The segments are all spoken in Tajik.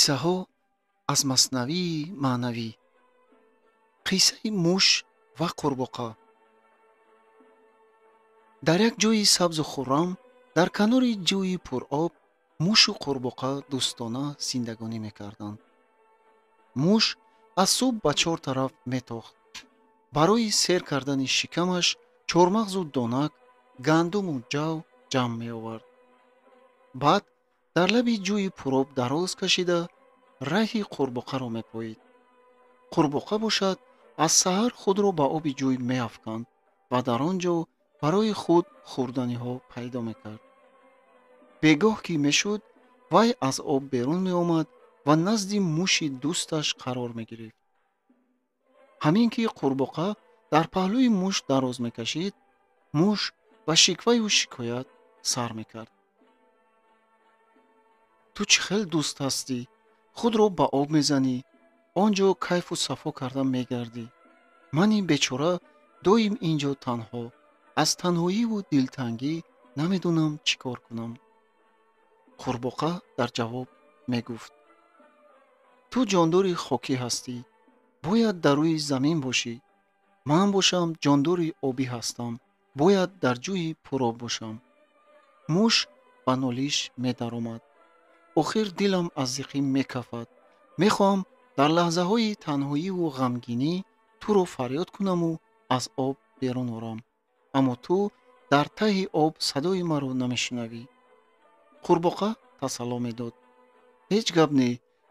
Қиссаҳо аз Маснавии маънавӣ. Қиссаи муш ва қурбоқа. Дар як ҷойи сабзу хуррам, дар канори ҷӯйи пуроб, мушу қурбоқа дӯстона зиндагонӣ мекарданд. Муш аз субҳ ба чор тараф метохт. Барои сер кардани шикамаш чормағзу донак, гандуму ҷав ҷамъ меовард. Баъд дар лаби ҷӯйи пуроб дароз кашида, раҳи қурбоқаро мепоид. Қурбоқа бошад, аз саҳар худро ба оби ҷӯй меафканд ва дар он ҷо барои худ хӯрданиҳо пайдо мекард. Бегоҳ ки мешуд, вай аз об берун меомад ва назди муши дӯсташ қарор мегирифт. Ҳамин ки қурбоқа дар паҳлӯи муш дароз мекашид, муш ба шикваю шикоят сар мекард. Ту чӣ хел дӯст ҳастӣ? Худро ба об мезанӣ, он ҷо кайфу сафо карда мегардӣ. Мани бечора доим ин ҷо танҳо, аз танҳоиву дилтангӣ намедонам чӣ кор кунам. Қурбоқа дар ҷавоб мегуфт: ту ҷондори хокӣ ҳастӣ, бояд дар рӯи замин бошӣ. Ман бошам ҷондори обӣ ҳастам, бояд дар ҷӯйи пуроб бошам. Муш ба нолиш медаромад. Охир дилам аз зиқӣ мекафад. Мехоҳам дар лаҳзаҳои танҳоиву ғамгинӣ туро фарёд кунаму аз об берун орам. Аммо ту дар таҳи об садои маро намешунавӣ. Қурбоқа тасалло медод. Ҳеҷ гап не,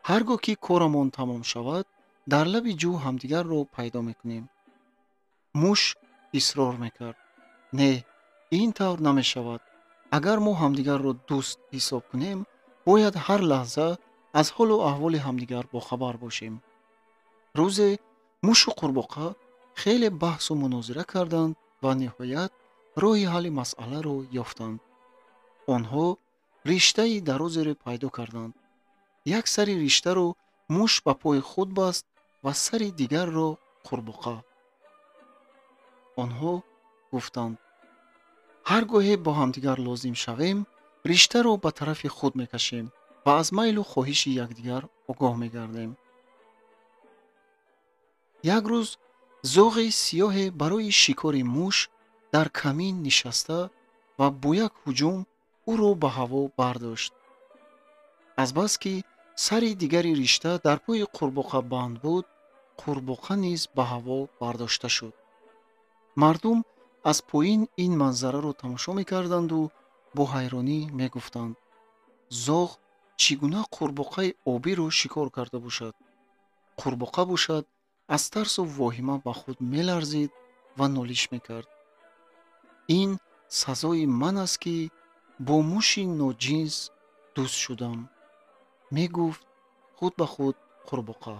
ҳар гоҳ ки корамон тамом шавад, дар лаби ҷӯ ҳамдигарро пайдо мекунем. Муш исрор мекард. Не, ин тавр намешавад. Агар мо ҳамдигарро дӯст ҳисоб кунем, бояд ҳар лаҳза аз ҳолу аҳволи ҳамдигар бохабар бошем. Рӯзе мушу қурбоқа хеле баҳсу мунозира карданд ва ниҳоят роҳи ҳалли масъаларо ёфтанд. Онҳо риштаи дарозеро пайдо карданд. Як сари риштаро муш ба пои худ баст ва сари дигарро қурбоқа. Онҳо гуфтанд: ҳар гоҳе бо ҳамдигар лозим шавем, риштаро ба тарафи худ мекашем ва аз майлу хоҳиши якдигар огоҳ мегардем. Як рӯз зоғи сиёҳе барои шикори муш дар камин нишаста ва бо як ҳуҷум ӯро ба ҳаво бардошт. Азбаски сари дигари ришта дар пои қурбоқа банд буд, қурбоқа низ ба ҳаво бардошта шуд. Мардум аз поин ин манзараро тамошо мекарданду бо ҳайронӣ мегуфтанд: зоғ чӣ гуна қурбоқаи обиро шикор карда бошад? Қурбоқа бошад, аз тарсу воҳима ба худ меларзид ва нолиш мекард. Ин сазои ман аст, ки бо муши ноҷинс дӯст шудам, мегуфт худ ба худ қурбоқа.